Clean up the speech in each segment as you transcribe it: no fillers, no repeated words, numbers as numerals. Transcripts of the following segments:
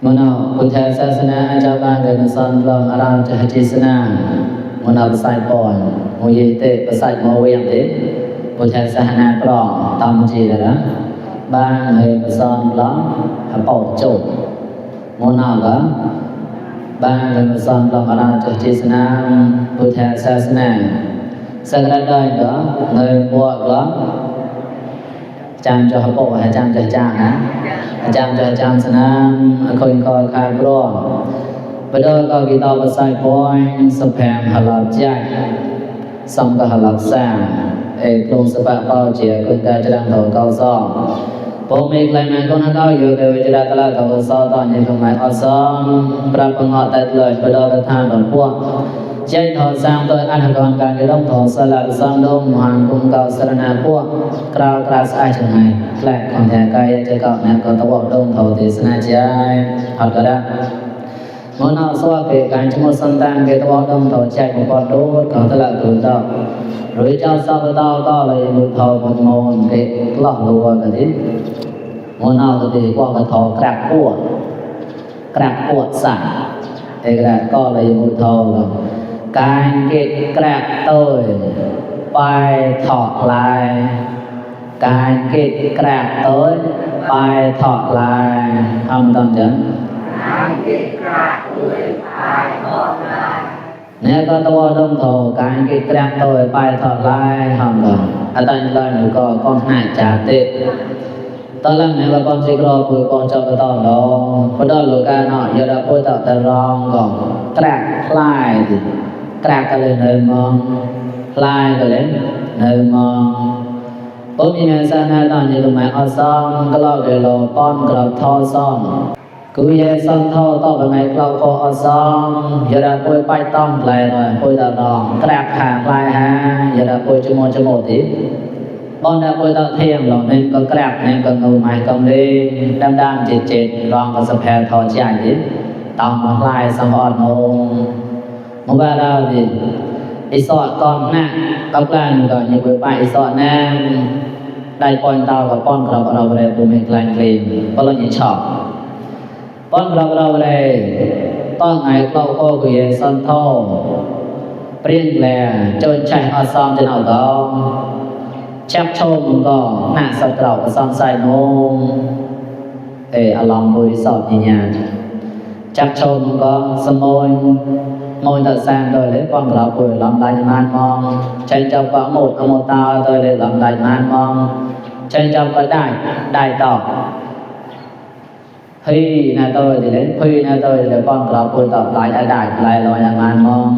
มโนพุทธศาสนาอาจารย์บางเดินสอนลองอารามจะหัจิสนามโนภาษาปอนโมเยเตภาษาโมเวียงเตพุทธศาสนาปรองตามจีดละบางเดินสอนลองปอโจมโนละบางเดินสอนลองอารามจะหัจิสนาพุทธศาสนาสักระดับก็เงินบวกละจำจะปอให้จำจะจ้างนะจำจะจำสนามคนคอยคาบรอประเดี๋ยวก็กิตาภาษาปอยสแพมหลับใจสมกับหลับสร้างลงสปะเป้าเจียคุณการจะดังถอเก้าซ้อมผมมีใครมันก็นักเอาอยู่กับวิจารตลาดถอซ้อตอนนี้ทำไมเอาซ้อมปรับปรุงแต่เลยประเดี๋ยวก็ทานตอนพวกใจถอสร้างโดยอันกรการจะต้องถอสลัดซ้อมดมหางกุมเก่าสรณาพวกกราวกราสายจังไงแปลกของแท้กายจะเก่าแนวก็ตะวันดมถอเทศนาใจหัดกระดามโนสวะเกการจมุสันตันเกตวดมถอใจของปอดโดดของตลาดกุนดอกหรือเจ้าสาวดาวก็เลยมุดถอบุญมนเกกล้อลัวกันดิโมนาก็ตีกว่ากระถอกระปวดสั่งกระก็เลยมุดถอการเกตกระโตยไปถอดลายการเกตกระโตยไปถอดลายทำตอนจังเนี่ยก็ตัวดมโถการเกตกระโตยไปถอดลายทำก่อนอาจารย์เลยหนูก็ก้อนหน้าจ่าเตะตอนแรกเนี่ยว่าก้อนสิกรอคือก้อนจับกระต่อรองพอได้ลูกการเนาะยาดาพูดต่อแต่รองก่อนกระลายกระก็เลยเนินมองลายก็เลยเนินมองผมมีเงินสนาตอนนี้ก็หมายเอาซ่องก็เล่าเกลอป้อนกรอบท่อซ่องกูเยซ่องท่อต่อไปไงเราขอเอาซ่องอย่าได้ป่วยไปต้องไหลหน่อยป่วยตาดองกระหางลายฮะอย่าได้ป่วยจมูกทีป้อนได้ป่วยตาเทียมหลอกนึงก็กระนึงก็งูไม้กำลีดำๆเจ็ดรองก็สะแพรทอใจทีต้องมาลายสมอดนงเมื่อเราดิอิสระก่อนหน้ากับการก่อนยังไปอิสระแน่ได้ปอนเตากับป้อนเราเลยปูมีกลางกลีนเพราะเรายิ่งชอบป้อนเราเลยต้องไงเราโค้กุยสันโธเปลี่ยนแปลงจนใช้อาซอมจนเอาดองชักชมก็หน้าสัตว์เราก็ซ้ำใส่นงอลองบริสุทธิ์ยิ่งจักชมก็สมอยมอยตัดแซงโดยเลยป้อนเราคุยลำลายมานมองใช้เจ้าก็หมดอโมตาโดยเลยลำลายมานมองใช้เจ้าก็ได้ต่อพี่นาโดยเลยพี่นาโดยเลยป้อนเราคุยต่อลายได้ลายลอยมานมอง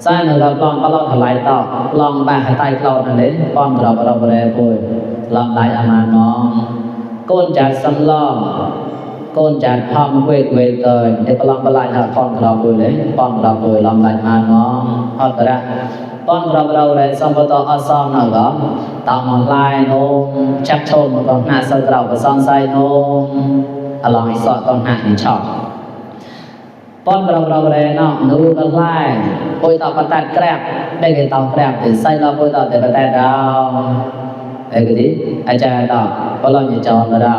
ใช่หนึ่งเราลองก็ลองถลายต่อลองไปหายใจเรานั่นเลยป้อนเราเลยคุยลำลายมานมองก้นจัดสำล้อก้นจัดพร้อมเวทเตยเด็กกำลังบลายหาป้อนเราเลยป้อนเราเลยลำลายมาน้องฮอดกระป้อนเราเลยสมบูรณ์อัศมหน่อยก็ตามมาลายนงชักชมก็หน้าสตราวก็ซ้อนใส่นงอลองอีสอดก็หน้าหินชอบป้อนเราเลยเนาะนูก็ไล่ปุยต่อประตัดแกรบได้กี่ต่อแกรบถึงใส่เราปุยต่อแต่ประตัดดาวก็ดีอาจารย์ต่อเพราะเราอยู่จอมเรา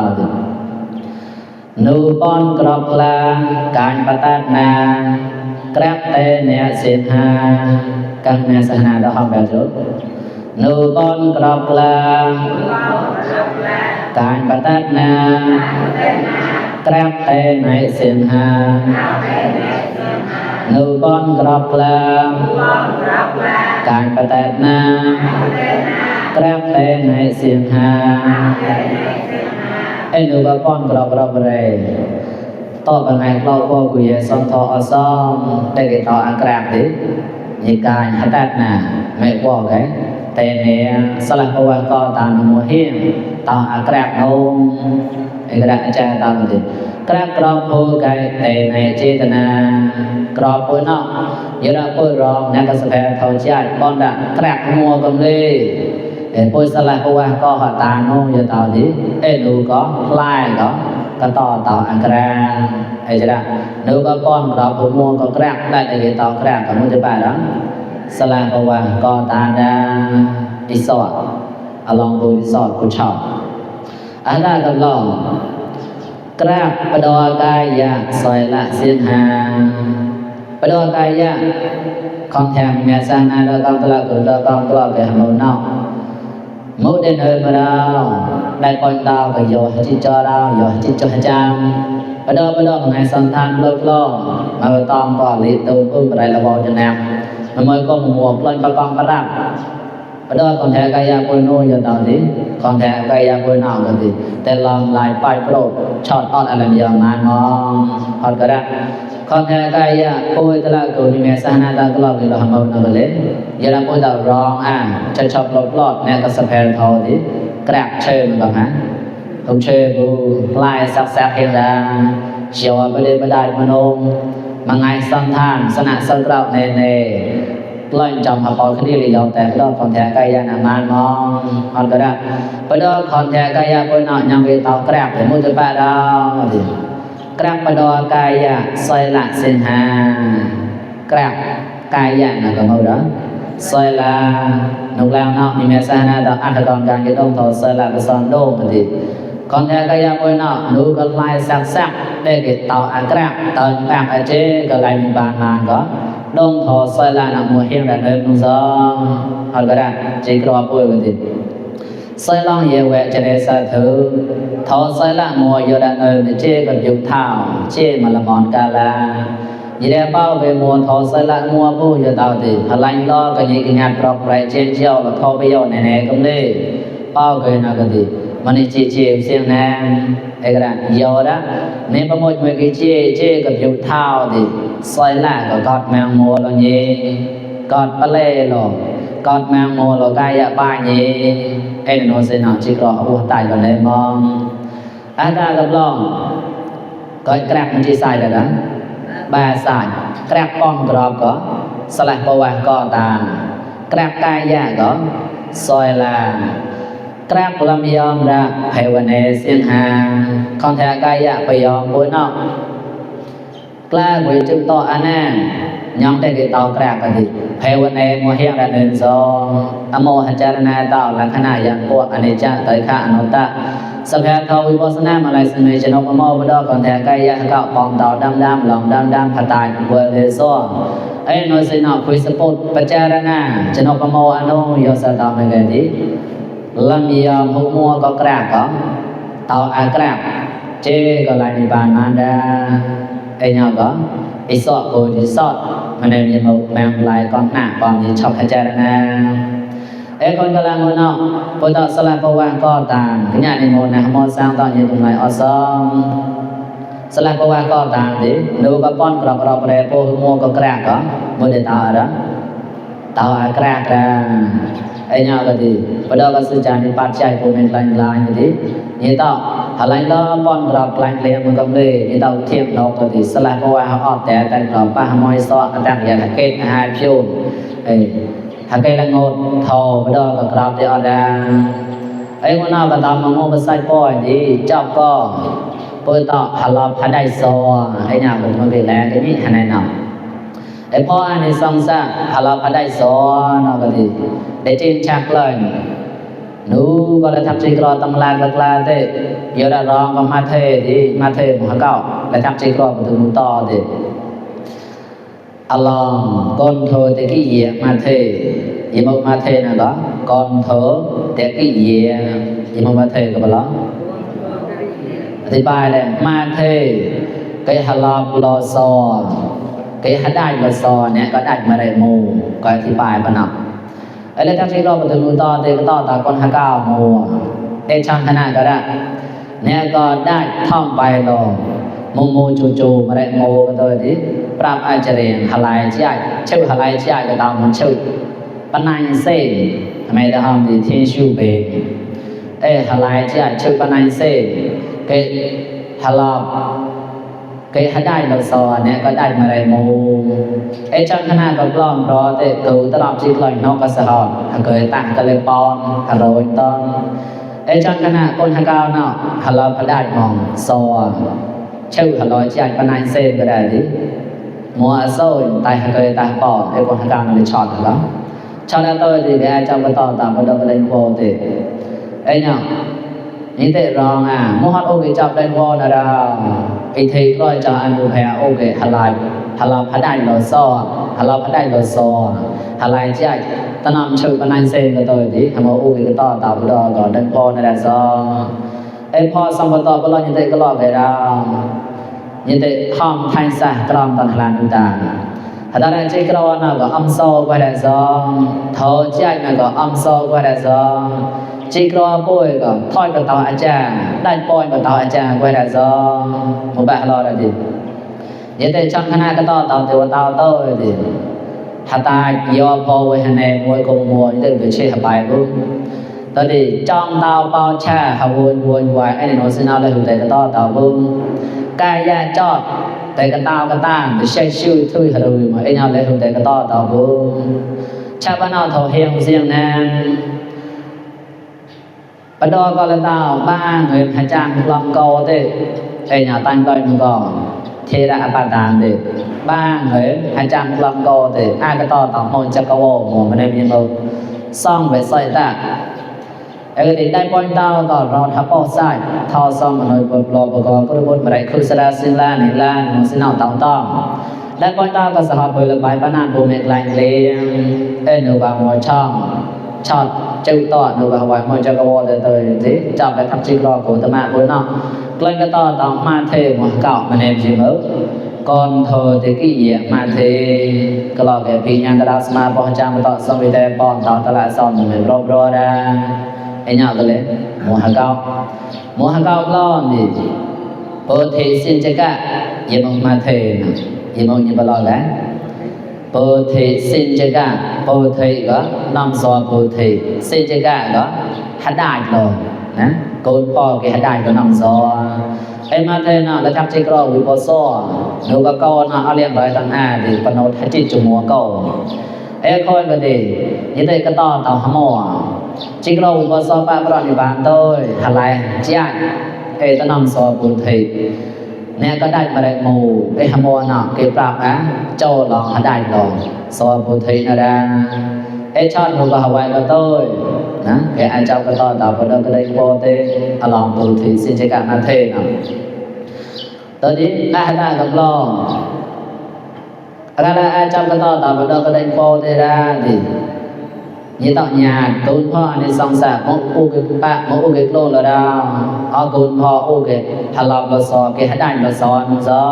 นูป้อนกรอบลาการปตัดนากราบเตเนเสียหาการเนสนาเราทำแบบนี้นูป้อนกรอบลาการปตัดนากราบเตเนเสียหานูป้อนกรอบลาการปตัดนากราบเตเนเสียหานูก็ป้อนเราเลยต่อไปไงเราก็คุยสันทออซ้อมได้กี่ต่ออังกฤษดิมีการหัดดัดน่ะไม่ว่าไงแต่เนี่ยสลับตัวก็ตามมัวเฮียต่ออังกฤษนงกระดาษอาจารย์ตามดิกระกรอบผู้ไกแต่ในเจตนากรอบผู้นอกยาผู้รองนักสเปรทอใจป้อนดักกระมัวกำลีปุยสลายก็ว่าก็หัดตาโน้ยต่อที่ดูก็ไล่ก็ต่ออังกฤษจะได้ดูก็ป้อนเราผมมองก็แกรกได้ในต่อแกรกกับมุจไปแล้วสลายก็ว่าก็ตาดาดิสอด อลองดูดิสอดกูชอบอันนั้นก็ลอง กราบปดอกายะซอยละเสียงหาปดอกายะของแถมแม่สานาเราต้องตระกุเราต้องตระไปหาเนาะมุดเดินมาเราได้ปอนดาวก็ย่อให้จิตจอเราย่อให้จิตจอจามปดอไงสันทานลดลงมาต้องก็ลิตูอุ้มอะไรละบอจะแนมมันไม่ก็มัวปล่อยประกองประดับปดของแท้กายะปุยโนอยู่ตอนนี้ของแท้กายะปุยนอกกันดิแต่ลองลายป้ายโปรช็อตออนอะไรอย่างนั้นมองฮอดก็ได้ของแท้กายะปุยตะละกูมีแม่สานาตะกลอบนี่เราทำเอาหนักเลยอย่าละปุยตะร้องจะชอบลอดเนี่ยก็สะเพนทอดิกระเชิญมันก็ฮะผมเชื่อกูลายสักแซกเฮงดาเชียวไปเลยไม่ได้มโนมังไงสันทานสนะสังเกตเนปล่อยจำหาปอคดีเลยยอมแต่ปดอของแท้กายะนามานมองฮอดก็ได้ปดอของแท้กายะปุยนอยังเวตากระแต่มุจปะดาวดิกระปดอกายะซอยละเส้นหากระกายะนะก็mau đóซอยละนกแล้วเนาะมีแม่สานาตอัตถกรการยึดองค์ทอซอยละก็สอนโดมดิcòn theo cái dạng quên nọ nụ có lại sắc để cái tàu ăn crab tàu bạc ở trên cái lại mình bàn màn có đông thọ xoay lại là mùa hiên là nơi nung gió hoặc cái đó chỉ có bôi cái gì xoay long về quẹt cho nên sao thứ thọ xoay lại mùa giờ là nơi để chê còn dùng thảo chê mà là món cà la vì đây bao về mùa thọ xoay lại mùa bôi giờ tàu thì thật lạnh lo cái gì cái nhạt bọc lại trên chiều là thọ bây giờ này cũng đi bao cái nào cái gìมันนี่เจี๊ยบเสียงแนมไอ้กระดาษยอดะเนี่ยประมวลมือกี่เจี๊ยกับยุบเท้าดิซอยล่าก็กอดแมงมัวเราเนี่ยกอดปลาเล่หรอกอดแมงมัวเรากายะป้าเนี่ยไอ้หนูเสนาชิกรอหัวตายเราเลยมองอาตากับลองก็แกรกมันจีใส่เลยนะบาใส่แกรกป้องกรอบก็สลักประวัติก็ตามแกรกกายะก็ซอยล่ากราบลำยอมระไพวันเนเสียงหาของแท้กายะไปยอมปุยนอกกล้าบุยจึงต่ออันนั้นยอมได้ติดต่อกราบกันดิไพวันเนมัวเฮียงระเนินซองอโมหจารณาต่อลักษณะอย่างพวกอนิจจไตรขะอนุตตะสภาทวิปัสสนามาลายสมัยชนกอโมบดของแท้กายะเก่าปองต่อดำหลองดำผตายบัวเลโซไอ้โนสินอคุยสปุตปัจจารณาชนกอโมอนุโยสตอมกันดิลำยอมหัวมัวก็กราบก็เต่าอากราบเจก็ลายในบานมารดาไอ้เนาก็ไอ้สอดโกดิสอดมันในมีมุกแมงลายก้อนหน้าปอมที่ชอบขจารณาไอ้คนกำลังเนาะพอต่อสลายประวัติก็ตามขยันในโมนะโมสร้างตอนยืนตรงไหนอซอมสลายประวัติก็ตามดิดูก็ป้อนกรอบเปรย์โปหัวมัวก็กราบก็โมเดตาละเต่าอากราบกันไอ้เนาก็ดีพอดอกสุจานิปัจจัยภูมิลายนี่นี่ต่อหลายล้อป้อนกรอบกลางเลี้ยงมันก็เลยนี่ต่อเทียมดอกก็ดีสลายเพราะว่าเขาออกแต่กรอบป้ามอยซอตั้งอย่างเกตหายพิวไอ้หากเกตละงดทอพอดอกกรอบที่ออดาไอ้คนน่าก็ตามมาโม่ไปใส่ป้อยดีเจ้าก็เปิดต่อหลอกหาได้ซอไอ้เนาก็มันเป็นแรงที่นี่หาได้เนาไอ้พ่อในสังสารหลอกหาได้ซอเนาะก็ดีได้เจนชักเลยนูก็เลยทำใจกรอตำลากลาเตะเยอะร้องก็มาเทดิมาเทมหาเก่าเลยทำใจกรอมาถึงต่อเตะอัลลอฮ์ก้อนโทเตกี้เยมาเทยมมาเทนะก็ก้อนโทเตกี้เยมมาเทก็บล้ออธิบายเลยมาเทก็ฮาลาบลอซอก็ฮัดได้ลอซอเนี่ยก็ได้มาได้มูก็อธิบายปะนับไอ้เรื่องที่เราไปถึงต่อเด็กต่อตาคนห้าโมเด็กช่างขนาดก็ได้เนี่ยก็ได้ท่องไปลงโมจูมาได้โมกันตัวที่ปราบอาจารย์หลายใจชื่อหลายใจก็ตามมันชื่อปนัยเซ่ทำไมได้ทำดีที่ชื่อเป็นหลายใจชื่อปนัยเซ่ก็หลอกก็ให้ได้เราสอนเนี่ยก็ได้มาได้โมช่างขนาดก็กล้องรอแต่กูตลอดชีวิตเลยนอกก็สะหอบถ้าเกิดตั้งก็เลยปอนถ้าเราอีกตอนช่างขนาดคนหากาวเนาะถ้าเราพอได้มองสอนชื่อถ้าเราใจปนัยเซ่ก็ได้ดิมัวโซ่ตายถ้าเกิดตายปอนคนหากาวมันเลยช็อตแล้วช็อตแล้วตัวดีแกเจ้าก็ต่อตามมาโดนเลยโคตรเนาะ นี่แต่รองมหโอเคจับได้พอนะดาไอเทก็จะอนุแพโอเคหลายพะได้ลอซอหลายพะได้ลอซอหลายใจตะนำชื่อปนันเซนก็ตัวดิหมอโอเคก็ต่อตาบ่ดอก็ได้พอนะดาซอไอพอสัมปตก็ลอนี่แต่ก็ลอได้ดานี่แต่ทอมไทยซะกรอมตอนหลานอุตาถ้าได้ใจกรอนะก็อำโซก็ได้ซอเฒ่าใจนะก็อำโซก็ได้ซอจีกรอป่วยก็ถอยกับตาอาจารย์ได้ปอยกับตาอาจารย์ไว้ได้ซอบ่บะรอได้ดิยะแต่จังคณะก็ต่อเทวตาโตดิถ้าตายอพอไว้ให้แน่มวยกงมวยตึงไปเชหไปบุตอนนี้จ้องตาเปาแช่หาวนไว้ไอ้โนสินาเลยแต่ก็ต่อตาบุกายะจอดแต่ก็ตาก็ตามไปใช้ชื่อทุยหรือมาไอ้เนาเลยแต่ก็ต่อตาบุชาบ้านเฮาเฮียงเสียงแน่ปะดอก็ละตาบ้างเงินหาจ้างลำกอเด้ไอ้nhàตั้งต้นก็เทระปาตานเด้บ้างเงินหาจ้างลำกอเด้อาก็ต่อต่อมนจักรวาลหมู่มันได้มีมือซ่องไว้ใส่ตาไอ้ก็ได้ปอยตาก็รอทับปอใส่ทอซ่องมันเลยปลอบก็กระบวนมาได้คือสระสิลานี่ลานสินเอาต้องได้ปอยตาก็สหบริบายปานานบ่แม่นไกลเลงเอ้หนูว่าหมอช่องชอดเจ้าต่อหนูก็ว่ามันจะกระวอเตยสิจับไปทับจิกรอโกตมะพุ่นเนาะกลันก็ต่อมาเทหมอเก่ามาแนมสิมื้อก่อนเธอตะกี้มาเทก็ลอแก่ปีญาณตราสมาปอจามต่อสมิเตปอนต่อตลาดซ่อนเหมือนรอบๆดาไอ้เนาะก็เลยหมอเก่าล้อนี่โพธิสินจักะยมมาเทนะยมยบลอแล้วโพธิสินจักะโพธิก็นำสอโพธิสินจักะก็หดายลงนะโกนพ่อแกหดายก็นำสอไอ้มาเทนะแล้วทักจิกรอวิปัสสนาดูก็เก่านะเอาเรียงร้อยตั้งดิปนทจิจุมัวเก่าไอ้คอยก็ดีนี่ได้ก็ต่อเต่าหมอจิกรอวิปัสสนาปะปรนิบานโตยหลายจ้าไอ้ตะนำสอโพธิเนี่ยก็ได้มาได้หมู่ไอ้หมอน่ะเก็บปราบนะโจลองหดายลองสอโพธินะดาไอ้ชอดหนูก็หวายก็โตยนะแกอาจารย์ก็ต่อต่อก็ได้โปเตอลองโพธิสินจักะมาเทนะตอนนี้อาหารกับลองอะไรอาจารย์ก็ต่อก็ได้โปเตได้ดิยี่ต่อญาติคุณพ่อในสองสามมอุกปะมอุกโลละดาวเอาคุณพ่ออุกฮัลลับละซอเกหได้ละซอมุซอ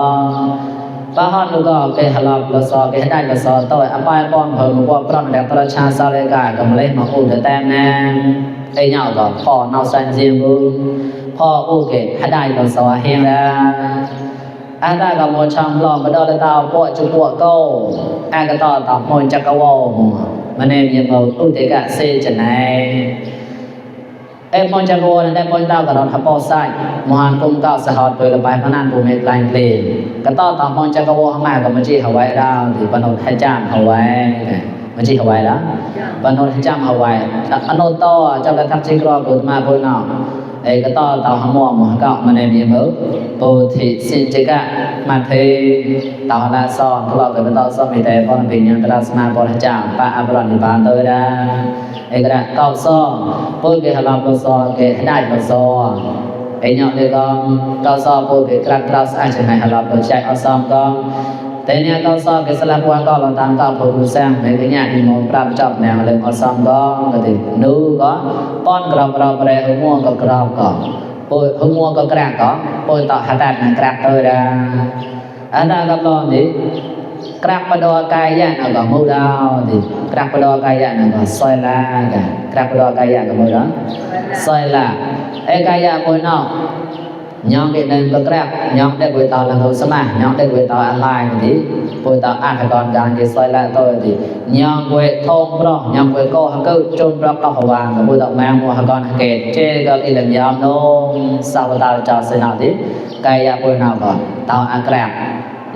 ป้าฮอนลูกก็เกฮัลลับละซอเกหได้ละซอต่อยอภัยป้อนเพิ่มว่าพระแดประชาสาเลกากำเล่มาอุกแต้มแน่ไอ้เนาก็พ่อเนาสันเจียงบุพ่ออุกหได้ละซอเฮงแล้วอาตากับโมชังลองมาดอละตาปวจุปวโกอากต่อต่อมนจักรวาลมันเนี่ยมีมืออุติกะเซจไหนไอ้มอนจักรวาลได้ปอยตากับเราทับปอไซมหันกุมเก้าสหอดโดยระบายพนันภูมิกลางเพลงก็ต่อมอนจักรวาลข้างหน้ากับมันจีหวายดาวที่ปนนให้จ้างหวายมันจีหวายแล้วปนนให้จ้างหวายอนุโตจับได้ทับจิกรอกุมาพูนเอาไอ้ก็ต่อหมอมเก้ามันเนี่ยมีมือโพธิสินจักะมาเทต่อละซ้อนทุกเราเกิดเป็นต่อซ้อนมีแต่พอเป็นยังตราสมาปอให้จ้างปะอัปรนิบานเตอได้ไอ้กระเก้าซ้อนพูดเกี่ยวกับเราซ้อนเกี่ยวได้เราซ้อนไอ้เนาะเด็กก็เก้าซ้อนพูดเกี่ยวกับเราสร้างใช่ไหมให้เราใช้เอาซ้อนก็แต่เนี่ยเก้าซ้อนเกี่ยวกับเราก็เราตามเก้าพูดแซงในที่เนี่ยที่มองปราบจับแนวเลยเอาซ้อนก็ติดูก็ป้อนกราบเราไปหัวก็กราบก็ปอยหัวก็กระก็ปอยต่อหัดนะกระเตอได้อันนั้นก็ลองดิกระปดอกายะนะก็มูดาวดิกระปดอกายะนะก็ซอยลากระปดอกายะก็มูดาวซอยลาไอ้กายะปอยนอกยองcái nên có grabยองได้กุยต่อละสมายองได้กุยต่อออนไลน์ดิกุยต่ออ่านก่อนการที่ซอยละตัวดิยองกุยทงproยองกุยก็ก็จนรับต่อหวานกับกุยต่อแมงมัวก่อนเกตเจก็อีหลังยามโนสาวตาจอสนาดิกายะกุยนอกก็ต่ออ่าน grab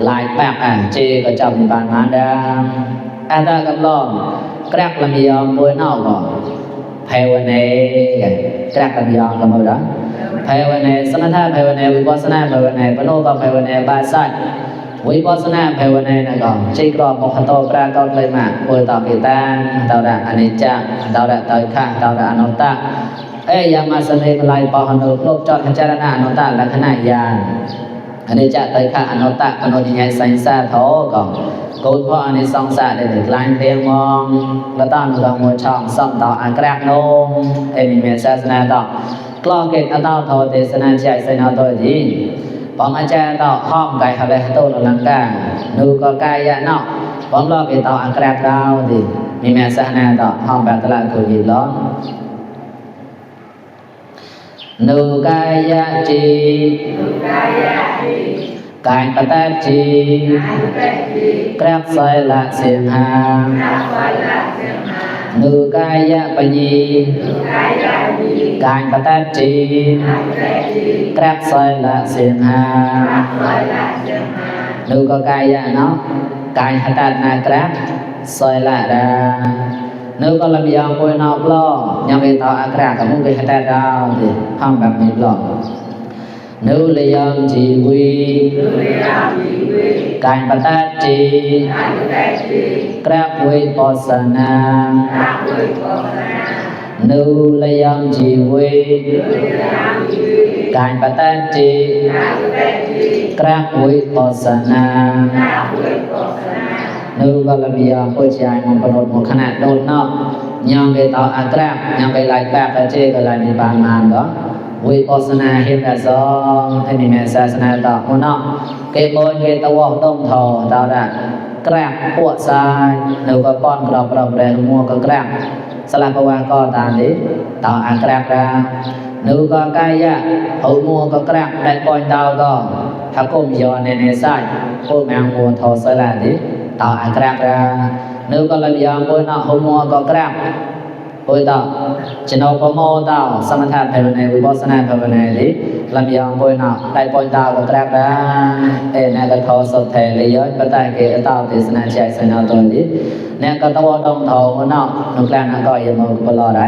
ลายแป๊กเจก็จำมีบานมาดาอันนั้นก็ลอง grab ละมียองกุยนอกก็ภายในgrab ละมียองก็มาภายในสมถะภายในวิปัสสนาภายในปโนก็ภายในบาสัต วิปัสสนาภาวนานะก็ใจกรอบของโตปรากฏเลยมาโอยต่อกิตาตาระอนิจจ์ตาระไตรขังตาระอนัตตะยามาสเนมลายปะหนุโลกจอดพิจารณาอนัตตะลักษณะญาณอนิจจ์ไตรขังอนัตตะปโนดิญญาสังสารโธก็กูพออนิสงสารได้กลายเพียงมองและตั้งกับมัวช่องซ่อมต่ออักระโนมีเมศาสนาต่อกล้อเกตอัตตาโทเทศนาใจเสนาโตจีปองอาจารย์ต่อห้อมไก่ทะเลโตลังกานูก็กายะเนาะปองล้อเกตต่ออักระดาวดิมีเมศาสนาต่อห้อมแบบตลาดกุยิล้อนูกายะจีกายปตัจจีกราบสอยละเสียงหางนูกายะปญีกายปตัจจีกราบสอยละเสียงหางนูก็กายะเนาะกายหัตถนากราบสอยละดานูก็ลำยองป่วยนอกล้อยังไม่ต่ออากรากับมุกหัตถดาวดิห้องแบบนี้ล้อนูเลยยองจีวีกายปตัจจีกราบวิปัสสนานูเลยยองจีวีกายปตัจจีกราบวิปัสสนานูก็ลำยองป่วยใจมันปนดหมดขนาดโดนนอกยังไปต่ออากรายังไปไล่กราบกระเจก็ไล่ในบางมานก็วิปัสสนาเห็นแต่สองให้มีแม่ศาสนาต่อคนนอกเก็บบนเก็บตะวอกต้มทอตาระแกรบปวดซ้ายนูก็ป้อนกรอบแรงมัวก็แกรบสลับประวางก็ตามนี้ต่ออากรารานูก็กายะหูมัวก็แกรบได้ปล่อยดาวก็ถ้าก้มยอในสายก้มแมงมัวทอสลัดนี้ต่ออากรารานูก็ระเบียงบนนอกหูมัวก็แกรบโอยต่อจะนอกโมต่อสมถะภาวนาวิปัสสนาภาวนาดิลำยองโอยนอกได้ปอยต่อก็กราบได้เนี่ยก็ทอสดแทนเลยย้อนไปใต้เกศต่อเทศนาใจสนาตัวดิเนี่ยก็ตัวตรงทอคนนอกนุกแรงนักก็ยังมาบลอได้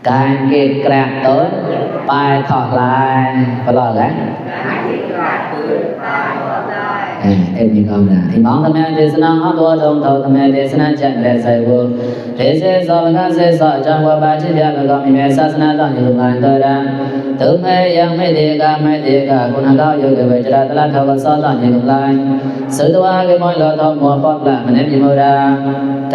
การเก็บกราบตัวไปถอดลายบลอได้มีความนะที่มองทำไมเทศนาหัวตรงเท่าทำไมเทศนาจันทร์ใส่บุเทศสอนกันเสสจังหวะบาจิยาแล้วก็มีเมศาสนาตั้งอยู่งานตัวนั้นถึงแม้ยังไม่ดีก็คุณภาพอยู่กับวิจารณ์ตลาดเท่ากับสอนตั้งอยู่งานสุดว่าก็มองเราทำมัวปอกละมันมีมูล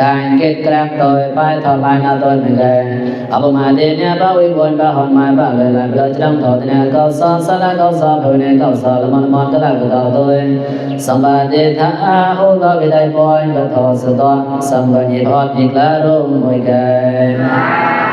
การเก็บกราบตัวไปถอดลายหน้าตัวเหมือนกันอัปมาเดียเนี่ยบ้าวิบุญบ้าหอนมาบ้าเลยละเราจะต้องถอดเนี่ยก็สอนสละก็สอนผู้เนี่ยก็สอนละมันก็ละก็ตัวสัมปเดชะอาหุก็ได้ปล่อยก็ทอสุดสัมปนิพพานอีกแล้วรุ่งมวยกัน